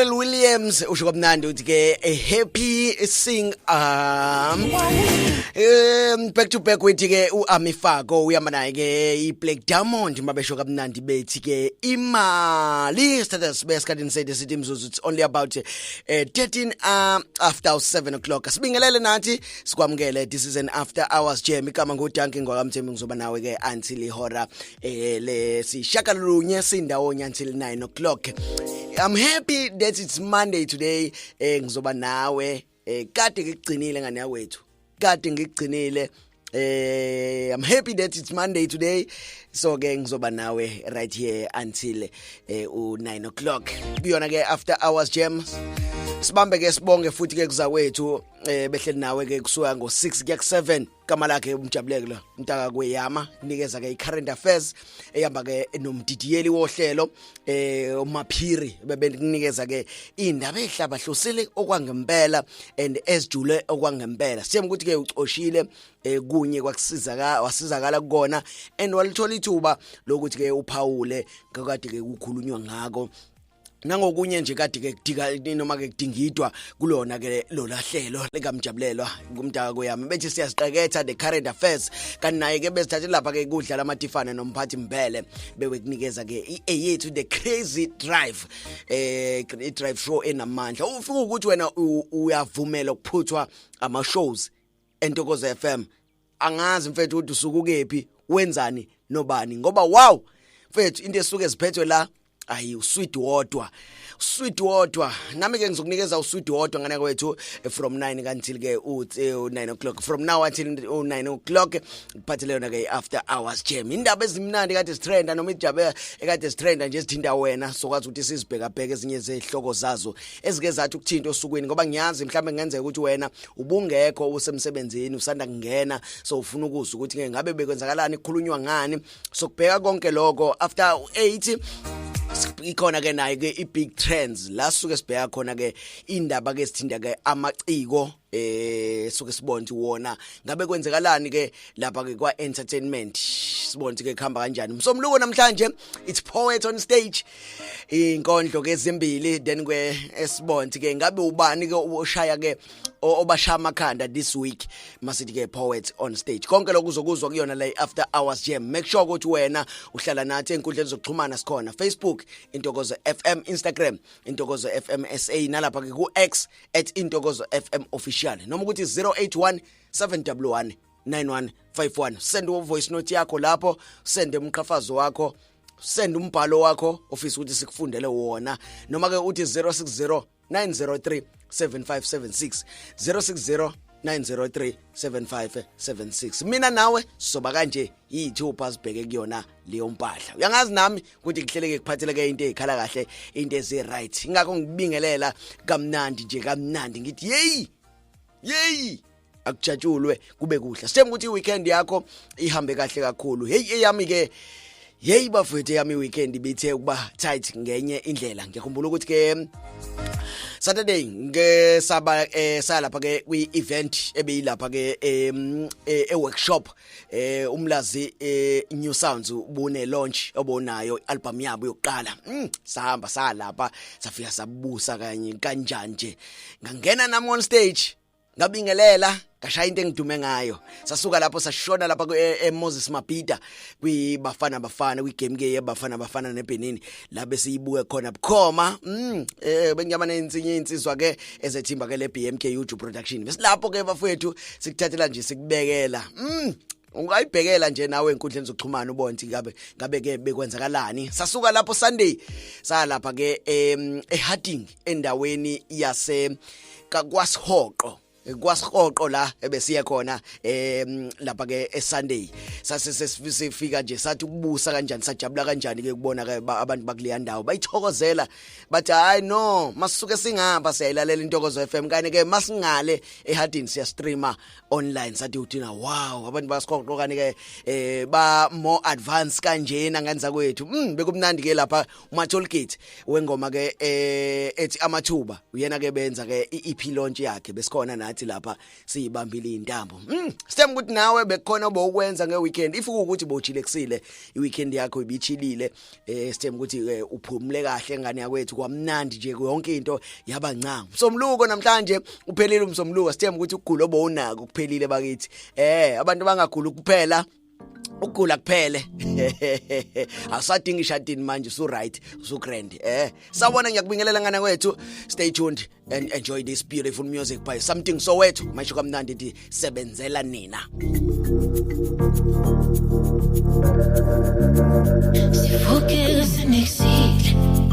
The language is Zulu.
Pharrell Williams usho kamnandi uthi ke a happy sing back to back with ke uAmi Fako uyama naye ke iBlack Diamond mabesho kamnandi bethi ke imali status besikhathini sethu sithi imzuzu, it's only about 13 after 7 o'clock. Sibingelele nathi sikwamukele. This is an after hours jam. Igama nguDanki ngwakamthembu, ngizoba nawe ke until ihora lesishakalunye, sindawonye until 9 o'clock. I'm happy that it's Monday today. Ngizoba nawe. Kade ngikugcinile, ngane yakwethu, kade ngikugcinile. I'm happy that it's Monday today, so ke ngizoba nawe right here until u 9 o'clock kuyona ke after hours jams. Sibambe ke, sibonge futhi ke kuzakwethu behleli nawe ke kusuka ngo 6 kuya ku 7. Gama lakhe umjabuleke lo mntaka kweyama, nikeza ke i-current affairs ehamba ke nomdidiyeli wohlelo uMaphiri, bebekunikeza ke indaba ehlabahlosile okwangempela and ezijule okwangempela. Siyem ukuthi ke ucoshile kunye kwakusiza ka wasizakala kukona and walithola ithuba lokuthi ke uphawule ngakade ke kukhulunywa ngako nangokunye nje kade ke kudika noma ke kudingidwa kulona ke lolahlelo likamjabulelwa kumntaka kweyami, bethi siyasiqeketha the current affairs. Kanti naye ke bezithathe lapha ke kudlala amatifane nomphathi mbele, bewe kunikeza ke eyethu the crazy drive, i drive show enamandla. Ufika ukuthi wena uyavumela ukuphuthwa ama shows eNtokozo FM, angazi mfethu ukuthi usuku kephi, wenzani nobani, ngoba wow mfethu, into esuke ziphethwe la ayi usweet wodwa, sweet wodwa. Nami ke ngizokunikeza usweet wodwa, ngane kwethu, from 9 until ke uthi 9 o'clock, from now until 9 o'clock kuphathele yona ke after hours jam, indaba ezimnandi kade sitrenda noma ijabe ekade sitrenda nje ezithinta wena, sokwazi ukuthi sizibheka bheke ezinye zehloko zazo ezike zathi ukuthinta osukwini, ngoba ngiyazi mhlawumbe kungenzeka ukuthi wena ubungekho, usemsebenzini, usanda kungena, so ufuna ukuzwa ukuthi ke ngabe bekwenzakalani, kukhulunywa ngani. Sokubheka konke lokho after 8. Ikhona ke nayo ke i-big trends la suke sibheka khona ke indaba ke sithinta ke amaciko, suke sibona ukuthi wona ngabe kwenzekalani ke lapha ke kwa entertainment, sibona ukuthi ke kuhamba kanjani. Msomluko namhlanje it's poet on stage, inkondlo ke ezimbili, then ke esibona ukuthi ke ngabe ubani ke oshaya ke obashaya amakhanda this week. Masithi ke poet on stage, konke lokhu uzokuzwa kuyona la after hours jam. Make sure ukuthi wena uhlala nathi enkundleni zokuxhumana. Sikhona Facebook, Intokozo FM, Instagram, Intokozo FM SA, nalapha ke ku X @IntokozoFMOfficial, noma ukuthi 081 711 9151. Send u voice note yakho lapho, send umqhafazo wakho, send umbhalo wakho ofisa ukuthi sikufundele wona, noma ke uthi 060 903 7576, 060 903 7576. Mina nawe soba kanje yithupha sibheke kuyona leyo mpahla. Uyangazi nami ukuthi kuhleleke kuphatheleke into ezikhala kahle, into ezi right. Ingakho ngibingelela kamnandi nje, kamnandi ngithi yeyi yeyi, akujatshulwe kube kuhle. Sithemba ukuthi i-weekend yakho ihambe kahle kakhulu. Hey, eyami ke, hey bafethu, eyami weekend ibithe ukuba tight ngenye indlela. Ngiyakhumbula ukuthi ke Saturday ngeke saba salapha ke kwi event ebeyilapha ke e workshop, Umlazi New Sounds bune launch obonayo album yabo yokuqala. Sahamba salapha, safika sabusa kanye kanjani nje, ngangena nami on stage, ngabingelela, ngashaya into engidume ngayo. Sasuka lapho sashona lapha eMoses Mabhida kwiBafana Bafana, kwigame ke yeBafana Bafana neBenin, la besiyibuke khona bukhoma. Bengiyama nensinye insizwa ke ezethimba ke le BMK YouTube production, besilapho ke bafowethu, sikuthathela nje sikubekela. Ungayibhekela nje nawe enkundleni zokuxhumana ubone ukuthi ngabe ke bekwenzakalani. Sasuka lapho Sunday salapha ke eHarding, endaweni yase kwaSihoqo, kwaSihoqo la ebesiye khona lapha ke eSunday. Sase sesifika nje sathi ukubusa kanjani, sajabula kanjani ke kubona ke abantu bakuleya ndawo bayithokozela, bathi hayi no, masuke singapha siyayilalela Intokozo FM, kanye ke masingale eHarding siya streamer online. Sathi uthina wow, abantu basiqoqo kani ke ba more advanced kanjena ngenza kwethu. Bekumnandi ke lapha. Umatolgate wengoma ke ethi amathuba, uyena ke benza ke iEP launch yakhe, besikhona nathi. nathi lapha siyibambile intambo. Sithemba ukuthi nawe bekukhona obokwenza ngeweekend. If ukuthi bowuchilekusile, iweekend yakho ibichilile, sithemba ukuthi uphumule kahle, ngane yakwethu, kwamnandi nje, yonke into yaba ncanga. Umsomluko namhlanje uphelile umsomluko, sithemba ukuthi ukugula obowunako kuphelile bakithi. Abantu bangagula kuphela, ukugula kuphele, awusadingi ishadini manje, usu right, usu grand. Sawubona, ngiyakubingelela ngana kwethu. Stay tuned and enjoy this beautiful music by Something Soweto. Manje kamnandi ndi sebenzela nina. Sivuke senexile.